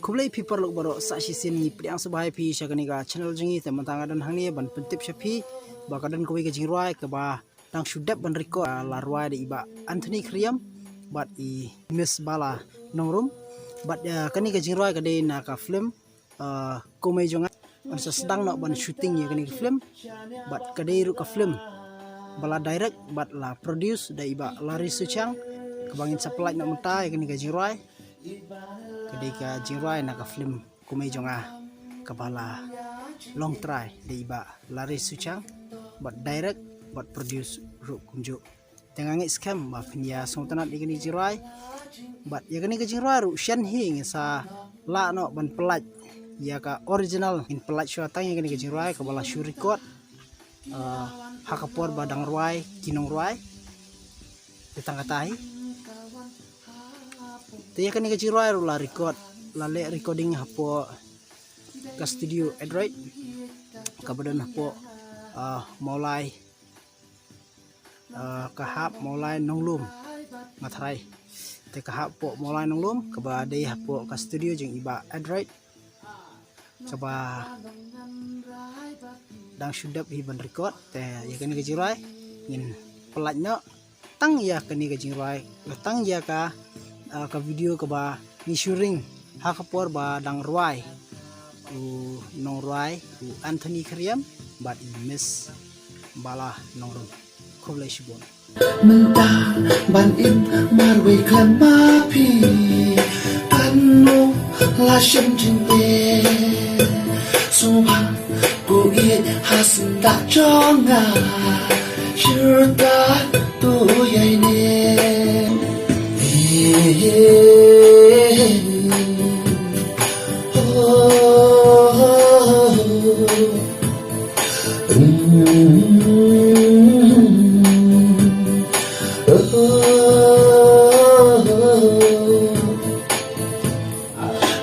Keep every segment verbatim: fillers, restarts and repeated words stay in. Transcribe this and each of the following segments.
Khublei phi paralok baroh, sa shisien ngi pdiang sngewbha ïa phi sha kane ka channel jong ngi. Te mynta nga don hangne ban pyntip sha phi ba ka don kawei ka jingrwai kaba dang shu dep ban record, la rwai da i Bah Anthony Khyriem bad i Miss Bala Nongrum. Bad, eh, kane ka jingrwai ka dei na ka film, eh, Kumei Jong Nga. Ngan sa sdang noh ban shooting ïa kane ka film. Bad ka dei ruh ka film ba la direct bad la produce da i Bah Larry Suchiang, kaba ngin sa pynlait noh mynta ïa kane ka jingrwai. Ka dei ka jingrwai na ka film Kumei Jong Nga, kaba la long trai da i Bah Larry Suchiang, bad direct bad produce ruh kumjuh. Te nga ngeit skhem ba phin ïa sngewtynnat ïa kane ka jingrwai. Bad ïa kane ka jingrwai ruh shen hi ngin sa lah noh ban pynlait ïa ka original, ngin pynlait shuwa tang ïa kane ka jingrwai kaba la shu record, ah, ha ka por ba dang rwai ki nongrwai. Te tang kata hi. Te ïa kane ka jingrwai ruh la record, la leh recording hapoh ka studio Adroit, kaba don hapoh, ah, Mawlai, ah, ka hap Mawlai Nonglum, nga tharai. Te ka hap hapoh Mawlai Nonglum, kaba dei hapoh ka studio jong i Bah Adroit, kaba dang shu dep hi ban record. Te ïa kane ka jingrwai ngin pynlait noh tang ïa kane ka jingrwai, tang ïa ka, ah, ka video kaba ngi shu ring ha ka por ba dang rwai u nongrwai u Anthony Khyriem bad i Miss Bala Nongrum. Khublei shibun. Mynta ban im marwei khlem ma phi, kan mo la shem jingeh. Sngewbha ko ïeit ha syndah jong nga, shirta to ïa ine. Oh, oh, oh, oh.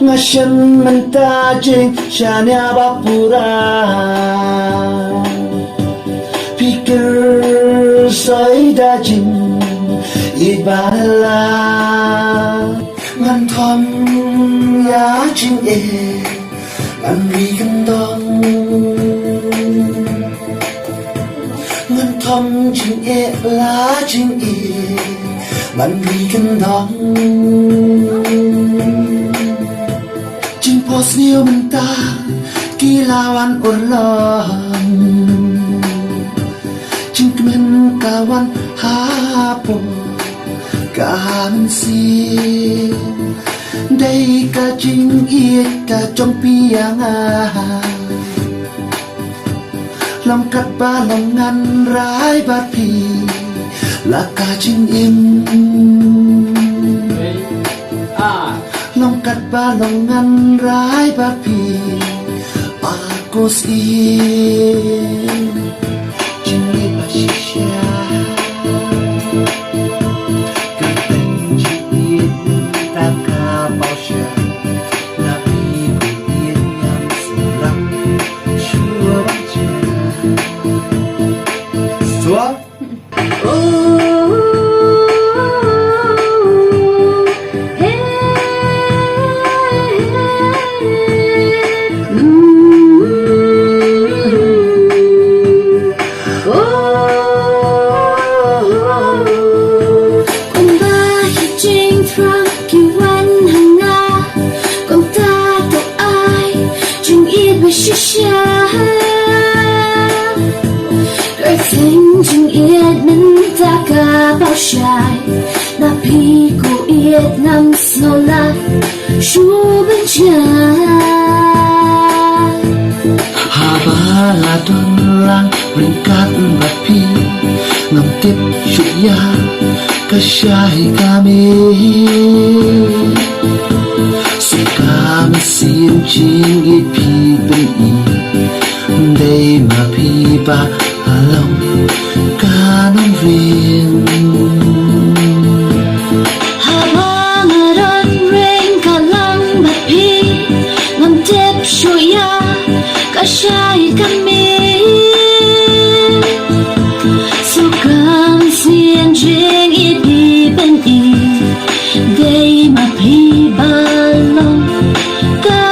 Nga shem mynta jingshaniah ba pura, pyrkhat soi da jingïeit ba la. Ngan thom ïa jingeh, ngan ri kyndong. Ngan thom jingeh la jingeh, ngan ri kyndong. Jingphohsniew mynta ki la wan urlong, jingkmen ka wan hapoh ka mynsiem. Dei ka jingïeit ka jong phi ïa nga, long katba long ngan rai bad phi la ka jingim. Long katba long ngan rai bad phi, a ko sien. Jingïeit ba shisha, ka teng jingïeit mynta ka paw shai. Na phi ko ïeit ngam sngewlak shuwa ban jia. Shuwa. Kumba ki jingthrang ki wan ha nga, kumta to ai jingïeit ba shisha. Kyrteng jingïeit mynta ka paw shai, na phi ko ïeit ngam sngewlak shuh ban jia. Haba la don lang ryngkat bad phi, ngam tip shuh ïa ka shai ka miet. Suk ka mynsiem jingïeit phi pyni, dei ma phi ba long ka nongrim. Haba nga don ryngkat lang bad phi, ngam tip shuh ïa ka shai ka miet. Suk ka mynsiem jingïeit phi pyni, dei ma phi ba long Ka